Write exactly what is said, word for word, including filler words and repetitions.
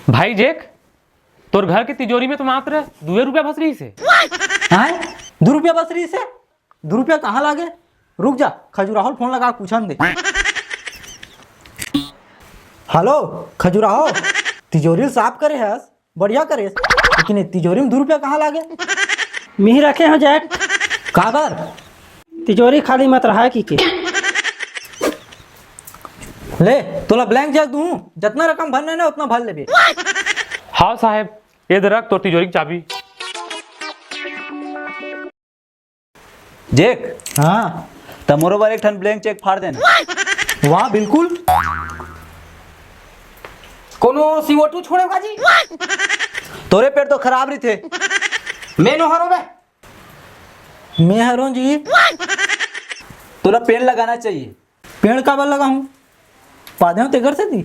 भाई जेक, तोर घर के तिजोरी में तो मात्र दुए रुपया बस रहिस हे। हैं? दू रुपया बस रहिस हे? दू रुपया कहाँ लागे? रुक जा, खजुराहो ल फोन लगा के पूछन दे। हेलो खजुराहो, तिजोरी ल साफ करे हस, बढ़िया करेस, लेकिन ये तिजोरी में दू रुपया कहाँ लागे? मिही रखे हो जेक। काबर? तिजोरी खाली मत रहा कि के। ले, तोला ब्लैंक चेक दूं, जतना रकम भरना हे ना, उतना भर लेबे। हाँ साहेब, ये दे रख तोर तिजोरी के चाबी। जेक, हाँ। त मोरो बर एक ठन ब्लैंक चेक फाड़ देना। वाह, बिल्कुल। कोनो सीओ टू छोड़े का जी? तोरे पेट तो खराब रहिथे। मैं नो हरो बे। मैं हरो जी। तोला पेड़ लगाना चाहिए। पेड़ काबर लगाहूं? पाधे हो तेकर से दी।